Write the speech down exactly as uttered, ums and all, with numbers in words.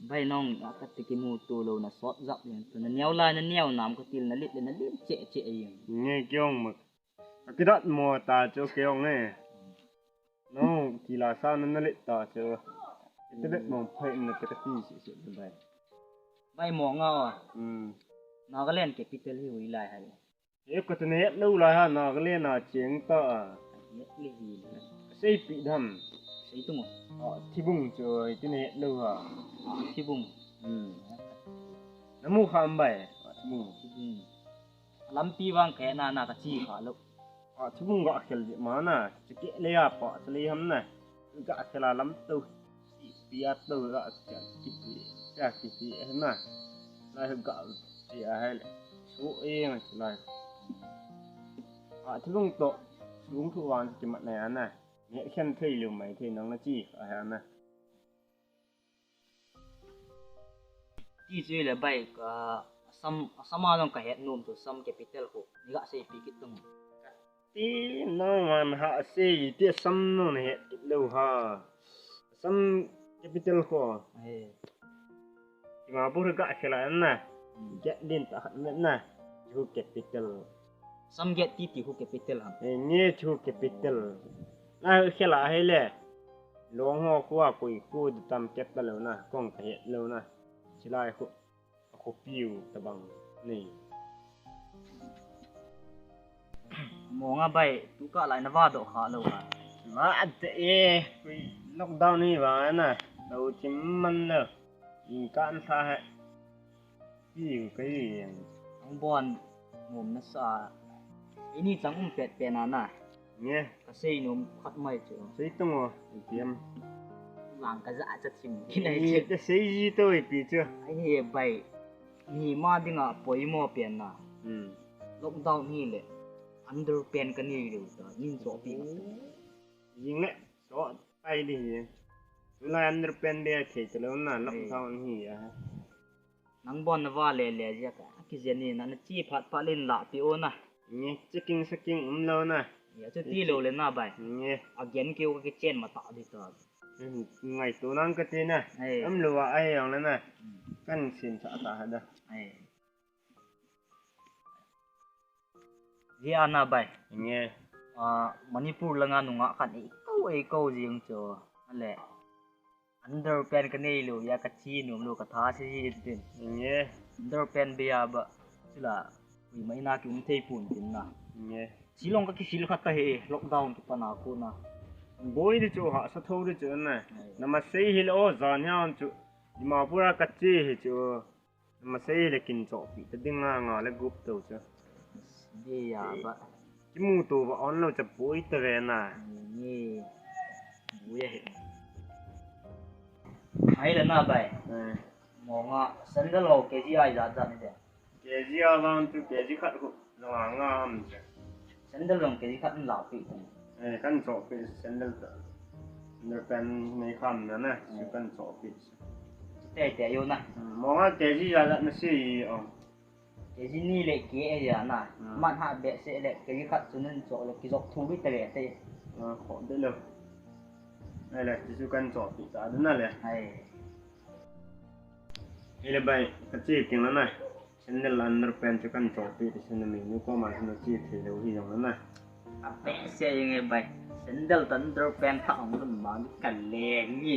Bai nong, a kati kimuto lou na sot jap yin. Tu na neo lai na neo nam ka til na lit le na lit che che yin. Nge kiong mak. Akidat mo ta chu kiong e. No, kila sa na na lit ta chu. Ita det mo phai na ta ka ti si si bai. Bai mo nga o. Hmm. Nagaland capital hi hui lai hai. E, ka tin het lou lai ha, Nagaland a cheng ta a. Het le hi. Seipi dam. Sei tung o. A, thibung chu, i tin het lou ha. A, thibung. Hmm. Na mu kha am bai. A, thibung. Thibung. Lampi vang ka na na ka chi kha lou. A, thibung ga khel di ma na. Chi ke le ya pa, chi le ham na. Ga khel a lam to. Pia to ga cha ki pi, cha ki pi na. Lai ga pi a hai le. Su e nga chi lai. A thilung to, lung thu wan ki mat na ya na. Ne khen thei lu mai thei nang na chi a ha na. Ti chu le bai ka Assam, Assam a long ka het nom tu Assam capital ko. Ni ga sei pi ki tung. Ti nang man ha se i ti Assam no ne het kit lou ha. Assam capital ko. Eh. Dimapur ga khela na. Hmm. Get din ta khat na. Ju capital. Assam get ti ti hu capital ham. Eh, nge ju capital. Na khela hai le. Long ho ko a koi ko tam capital na. Kong ka het lou na. Silai ko. A khopiu tabang nei. Mo nga bai, tu ka lai na va do kha lou ha. Ma at e, kui lockdown ni va na. Lou chim man na. In kan sa ha. Piu kai. Ang bon, mom na sa. Ini chang um pet pet na na. Nge. Ka sei nom khat mai chu. Sei tung o, i tiam. Lang ka ja cha thim. Kin ai nge che. Ka sei ji to i pi chu. Ai he bai. Ni ma dinga poimo pen na. Hmm. Lockdown ni le. Underpant ka nei lou ta. Nin cho pi. Jing le. Cho pai di. Tulai underpant be a thei ta lou na lockdown ni a. Nang bon na va le le jia ka. Ki jia ni na na chi phat phat lin la pi o na. Nge, chiking saking um lou na. Ya chu ti lou le na bai. Nge. A gen ki o ka ki chen ma ta di ta. Ngai tu nang ka ti na. Ai. Um lou a ai yong le na. Hmm. Kan sin sa ta ha da. Ai. Hi ana bai. Nge. Ah, Manipur langa nunga khan ei ko, ei ko jing chu. Ale. Underpant ka nei lou, ya ka chi nom lou, ka tha si ji tin. Nge. Underpant be a ba. Sila, kui mai na ki um thei pon tin na. Nge. Silong ka ki sil khat ta he, lockdown ki pana ko na. Boi di chu ha, sa tho di chu na. Ai. Na ma sei hi lo, jan ya chu. Dimapur a ka chi hi chu. Masei le kin chohpeh ta ding a nga le gup to chu. Dia ba. Kimuto ba on lou cha poi ta ve na. Ni. Buya he. Ai la na bai. Eh. Mo nga sandal ho K G ai ja ja ni de. K G a vang chu K G khat khu. Lo nga am che. Sandal jong K G khat in la pi. Eh, kan chohpeh sandal ta. Underpant nei kham na na, chu kan chohpeh. Te te yo na. Hmm, mo nga K G ja ja na si o. K G ni le K G ja na. Hmm. Man ha be se le K G khat chu nun choh le ki jok thu bi te le te. Ah, kho de lo. Ai le, chu kan chohpeh ta na le. Ai. Ile bai, ka chi king la na. Sandal underpant chu kan chohpeh ti sandal ni nu ko ma sandal chi thei lou hi jong na. A pe se nge bai. Sandal underpant tha ong dum ma ka le ni.